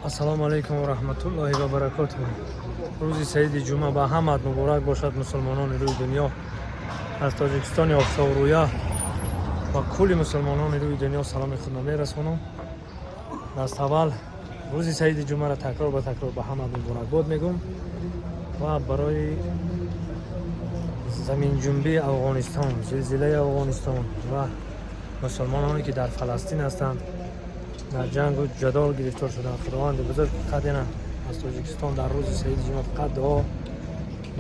Ассалому алайкум ва раҳматуллоҳи ва баракотуҳ. Рӯзи саиди ҷумъа ба ҳамат муборак бошад, мусулмонони рӯи дунё. Аз Тоҷикистони офтобрӯя ва кулли мусулмонони рӯи дунё саломи худро мерасонам. Даст аввал рӯзи саиди ҷумъаро такрор ба такрор ба ҳамат муборакбод мегӯм ва барои заминҷунбии Афғонистон, зилзилаи Афғонистон ва мусулмононе ки дар Фаластин ҳастанд, дар ҷангу ҷадол гирифтор шуданд, Худованди бузург фақат ина аз Тоҷикистон дар рӯзи саиди ҷумъа фақат дуо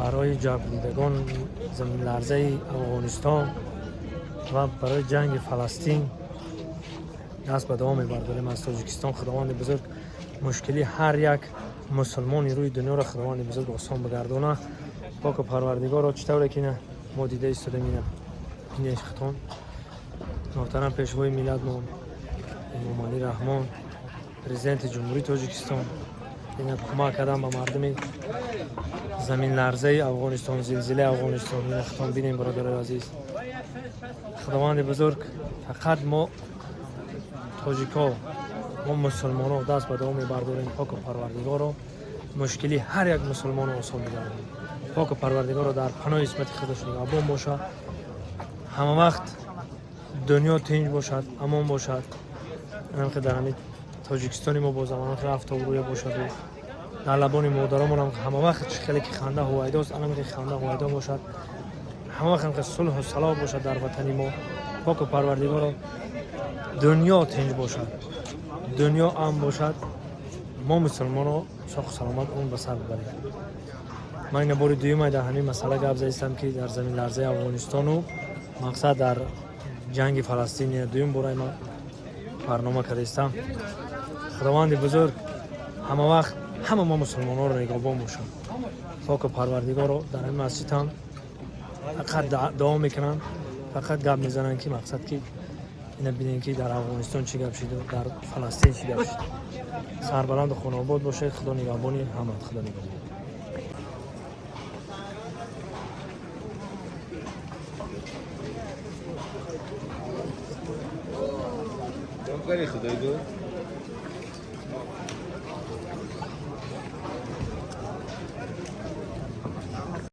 барои ҷабрдидагон заминларзаи Афғонистон ва барои ҷанги Фаластин даст ба дуо мебардорем аз Тоҷикистон. Худованди бузург мушкили ҳар як мусулмони рӯи дунёро Худованди бузург осон бигардона. Поку Парвардигоро, чӣ тавре ки ина мо дида истодем, ина бинеш хитон, муҳтарам пешвои миллатмон Эмомалӣ Раҳмон, президенти Ҷумҳурии Тоҷикистон, ина кӯмак кардан ба мардуми заминларзаи Афғонистон, зилзилаи Афғонистон. Ина хитон бинем, бародарои азиз. Худованди бузург, фақат мо тоҷико, мо мусулмоно даст ба дуо мебардорем. Поку Парвардигоро, мушкили ҳар як мусулмоно осон бигардонем. Поку Парвардигоро, дар паноҳи исмати худаш нигаҳбон бошад. Ҳама вақт дунё тинҷ бошад, амон бошад. Ҳамин дар ҳамин Тоҷикистони мо бо замонот рафтобрӯя бошаду дар лабони модаромон ҳама вақт чӣ хеле ки ханда ҳувайдост, анам ки ханда ҳувайдо бошад. Ҳама вақт ҳам сулҳу салоҳ бошад дар ватани мо. Поку Парвардигоро, дунё тинҷ бошад, дунё амн бошад, мо мусулмоно соҳу саломат он ба сар бибарем. Ман ина бори дуюмай дар ҳамин масъала гап задистам, ки дар заминларзаи Афғонистону мақсад дар ҷанги Фаластин дуюм борай ман барнома кардаистам. Худованди бузург ҳама вақт ҳама мо мусулмононро нигаҳбон бошад. Поку Парвардигоро, дар ҳамин масҷид ҳам фақат дуо мекунанд, фақат гап мезананд, ки мақсад ки ина бинем, ки дар Афғонистон чӣ гап шиду дар Фаластин чӣ гап шид. Сарбаланду хонаобод бошед. Худо нигаҳбони ҳамат, Худо нигаҳбон. Кори худойгу.